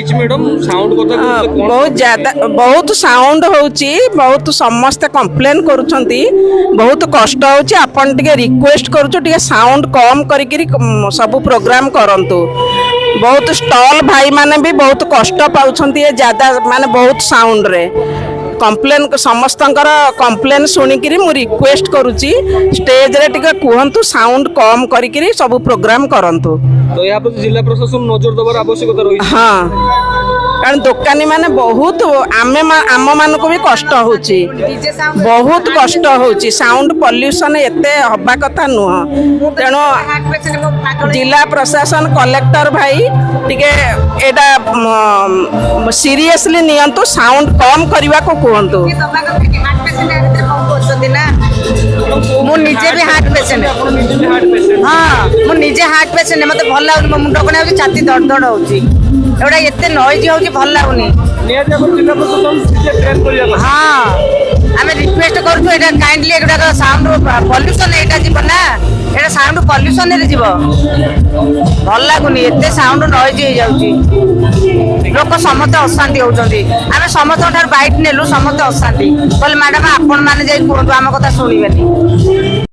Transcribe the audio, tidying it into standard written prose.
ହେଇଛି madam, sound କଥା କହୁଥିଲେ, କଣ? ବହୁତ ज्यादा, ବହୁତ ସାଉଣ୍ଡ ହେଉଛି। ବହୁତ ସମସ୍ତେ କମ୍ପ୍ଲେନ୍ କରୁଛନ୍ତି, ବହୁତ କଷ୍ଟ ହେଉଛି। ଆପଣ ଟିକେ ରିକ୍ୱେଷ୍ଟ କରୁଛୁ, ଟିକେ ସାଉଣ୍ଡ କମ୍ କରିକିରି ସବୁ ପ୍ରୋଗ୍ରାମ କରନ୍ତୁ। ବହୁତ ଷ୍ଟଲ୍ ଭାଇମାନେ ବି ବହୁତ କଷ୍ଟ ପାଉଛନ୍ତି ଏ ज्यादा ମାନେ ବହୁତ ସାଉଣ୍ଡରେ। କମ୍ପ୍ଲେନ୍, ସମସ୍ତଙ୍କର କମ୍ପ୍ଲେନ୍ ଶୁଣିକିରି ମୁଁ ରିକ୍ୱେଷ୍ଟ କରୁଛି, ଷ୍ଟେଜରେ ଟିକେ କୁହନ୍ତୁ, ସାଉଣ୍ଡ କମ୍ କରିକିରି ସବୁ ପ୍ରୋଗ୍ରାମ କରନ୍ତୁ। ତ ଏହା ପ୍ରତି ଜିଲ୍ଲା ପ୍ରଶାସନ ନଜର ଦେବାର ଆବଶ୍ୟକତା ରହିଛି। ହଁ, କାରଣ ଦୋକାନୀ ମାନେ ବହୁତ, ଆମେ ଆମମାନଙ୍କୁ ବି କଷ୍ଟ ହେଉଛି, ବହୁତ କଷ୍ଟ ହେଉଛି। ସାଉଣ୍ଡ ପଲ୍ୟୁସନ୍ ଏତେ ହବା କଥା ନୁହଁ। ତେଣୁ ଜିଲ୍ଲା ପ୍ରଶାସନ, କଲେକ୍ଟର ଭାଇ ଟିକେ ଏଇଟା ସିରିୟସଲି ନିଅନ୍ତୁ, ସାଉଣ୍ଡ କମ୍ କରିବାକୁ କୁହନ୍ତୁ। ମୁଁ ନିଜେ ବି ହାର୍ଟ ପେସେଣ୍ଟ। ଆପଣ ନିଜେ ବି ହାର୍ଟ ପେସେଣ୍ଟ? ହଁ, ମୁଁ ନିଜେ ହାର୍ଟ ପେସେଣ୍ଟ। ମତେ ଭଲ ଲାଗୁନି, ମୋ ମୁଣ୍ଡ କଣ ହଉଛି, ଛାତି ଧଡ଼ ଧଡ଼ ହଉଛି। ଏଗୁଡ଼ା ଏତେ ନଏଜ ହଉଛି, ଭଲ ଲାଗୁନି। ନିହାତି ଭାବରେ ଜିଲ୍ଲା ପ୍ରଶାସନ ଟିକେ ଟ୍ରେନ୍ କରିବା କଥା। ହଁ, ଆମେ ରିକ୍ୱେଷ୍ଟ କରୁଛୁ ଏଇଟା କାଇଣ୍ଡଲି। ଏଗୁଡ଼ାକ ସାଉଣ୍ଡ ପଲ୍ୟୁସନ ଏଇଟା ଯିବ ନା, ଏଇଟା ସାଉଣ୍ଡ ପଲ୍ୟୁସନରେ ଯିବ। ଭଲ ଲାଗୁନି, ଏତେ ସାଉଣ୍ଡ ନଏଜ ହେଇଯାଉଛି। ଲୋକ ସମସ୍ତେ ଅଶାନ୍ତି ହଉଛନ୍ତି। ଆମେ ସମସ୍ତଙ୍କ ଠାରୁ ବାଇଟ୍ ନେଲୁ, ସମସ୍ତେ ଅଶାନ୍ତି। କହିଲେ, ମ୍ୟାଡାମ, ଆପଣ ମାନେ ଯାଇ କୁହନ୍ତୁ, ଆମ କଥା ଶୁଣିବେନି।